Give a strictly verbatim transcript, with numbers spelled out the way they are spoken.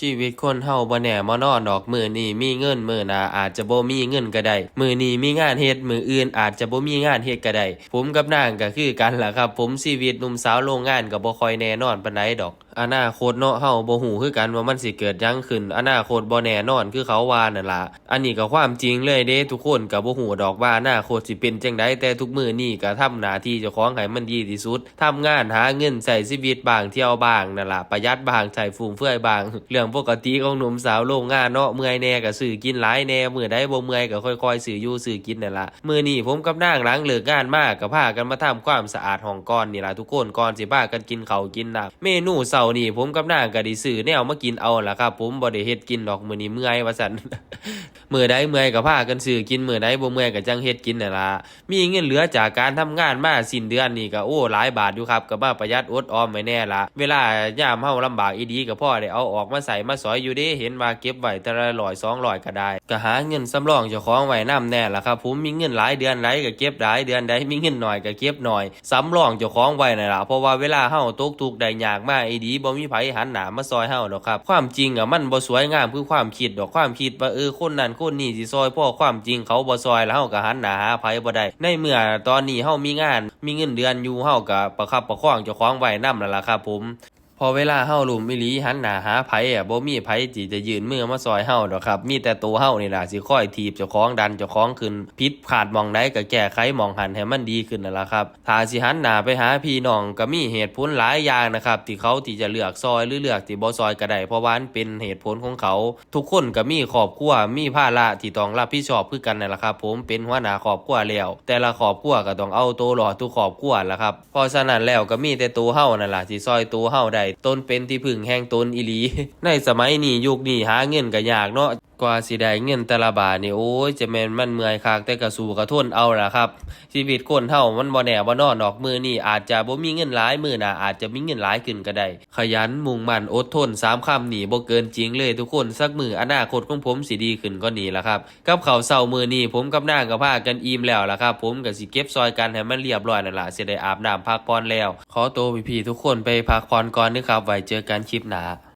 ชีวิตคนเฮาบ่แน่บ่นอนดอก มื้อนี้มีเงิน มื้อหน้าอาจจะบ่มีเงินก็ได้ มื้อนี้มีงานเฮ็ด มื้ออื่นอาจจะบ่มีงานเฮ็ดก็ได้ ผมกับนางก็คือกันล่ะครับผม ชีวิตหนุ่มสาวโรงงานก็บ่ค่อยแน่นอนปานใดดอก อนาคตเนาะ เฮาบ่ฮู้คือกันว่ามันสิเกิดหยังขึ้น อนาคตบ่แน่นอนคือเขาว่านั่นล่ะ อันนี้ก็ความจริงเลยเด้ ทุกคนก็บ่ฮู้ดอกว่าอนาคตสิเป็นจั่งใด แต่ทุกมื้อนี้ก็ทำหน้าที่เจ้าของให้มันดีที่สุด ทำงานหาเงินใช้ชีวิตบ้าง เที่ยวบ้างนั่นล่ะ ประหยัดบ้าง ใช้ฟุ่มเฟือยบ้าง เรื่องปกติของหนุ่มสาวโรงงานเนาะ เมื่อยแหน่ก็ซื้อกินหลายแหน่ มื้อใดบ่เมื่อยก็ค่อยๆซื้ออยู่ซื้อกินนั่นล่ะ มื้อนี้ผมกับนางหลังเลิกงานมาก็พากันมาทำความสะอาดห้องก่อนนี่ล่ะทุกคน ก่อนสิพากันกินข้าวกินน้ำ เมนูเช้านี้ผมกับนางก็ได้ซื้อแนวมากินเอาล่ะครับ ผมบ่ได้เฮ็ดกินดอก มื้อนี้เมื่อยว่าซั่น มื้อใดเมื่อยก็พากันซื้อกิน มื้อใดบ่เมื่อยก็จั่งเฮ็ดกินนั่นล่ะ มีเงินเหลือจากการทำงานมาสิ้นเดือนนี่ก็ โอ้ หลายบาทอยู่ครับ ก็มาประหยัดอดออมไว้แหน่ล่ะ เวลายามเฮาลำบากอีหลีก็พอได้เอาออกมาใช้มาสอยอยู่เด้ เห็นว่าเก็บไว้แต่ละร้อยสองร้อยก็ได้ ก็หาเงินสำรองเจ้าของไว้นำแหน่ล่ะครับ ผมมีเงินหลายเดือนใดก็เก็บหลาย เดือนใดมีเงินน้อยก็เก็บน้อย สำรองเจ้าของไว้นั่นล่ะ เพราะว่าเวลาเฮาตกทุกข์ได้ยากมาอีหลี บ่มีไผหันหน้ามาซอยเฮาดอกครับ ความจริงอะมันบ่สวยงามคือความคิดดอก ความคิดว่า เออ คนนั้นคนนี้สิซอย พอความจริงเขาบ่ซอย แล้วเฮาก็หันหน้าหาไผบ่ได้ ในเมื่อตอนนี้เฮามีงาน มีเงินเดือนอยู่ เฮาก็ประคับประคองเจ้าของไว้นำนั่นล่ะครับผม พอเวลาเฮาล้มอีหลี หันหน้าหาไผอะ บ่มีไผที่จะยื่นมือมาซอยเฮาดอกครับ มีแต่ตัวเฮานี่ล่ะสิคอยถีบเจ้าของ ดันเจ้าของขึ้น ผิดพลาดหม่องใดก็แก้ไขหม่องหั้นให้มันดีขึ้นนั่นล่ะครับ ถ้าสิหันหน้าไปหาพี่น้องก็มีเหตุผลหลายอย่างนะครับ ที่เขาที่จะเลือกซอยหรือเลือกที่บ่ซอยก็ได้ เพราะว่ามันเป็นเหตุผลของเขา ทุกคนก็มีครอบครัว มีภาระที่ต้องรับผิดชอบคือกันนั่นล่ะครับ ผมเป็นหัวหน้าครอบครัวแล้ว แต่ละครอบครัวก็ต้องเอาตัวรอดทุกครอบครัวล่ะครับ เพราะฉะนั้นแล้วก็มีแต่ตัวเฮานั่นล่ะที่ซอยตัวเฮาได้ ตนเป็นที่พึ่งแห่งตนอีหลี ในสมัยนี้ยุคนี้หาเงินก็ยากเนาะ กว่าสิได้เงินแต่ละบาทนี่ โอ้ย จะแม่นมันเมื่อยคัก แต่ก็สู้ก็ทนเอาล่ะครับ ชีวิตคนเฮามันบ่แน่บ่นอนดอก มื้อนี้อาจจะบ่มีเงินหลาย มื้อหน้าอาจจะมีเงินหลายขึ้นก็ได้ ขยัน มุ่งมั่น อดทน สามคำนี้บ่เกินจริงเลยทุกคน สักมื้ออนาคตของผมสิดีขึ้นกว่านี้ล่ะครับ กับข้าวเช้ามื้อนี้ผมกับนางก็พากันอิ่มแล้วล่ะครับ ผมก็สิเก็บซอยกันให้มันเรียบร้อยนั่นล่ะ สิได้อาบน้ำพักผ่อนแล้ว ขอตัวพี่ๆทุกคนไปพักผ่อนก่อนเด้อครับ ไว้เจอกันคลิปหน้า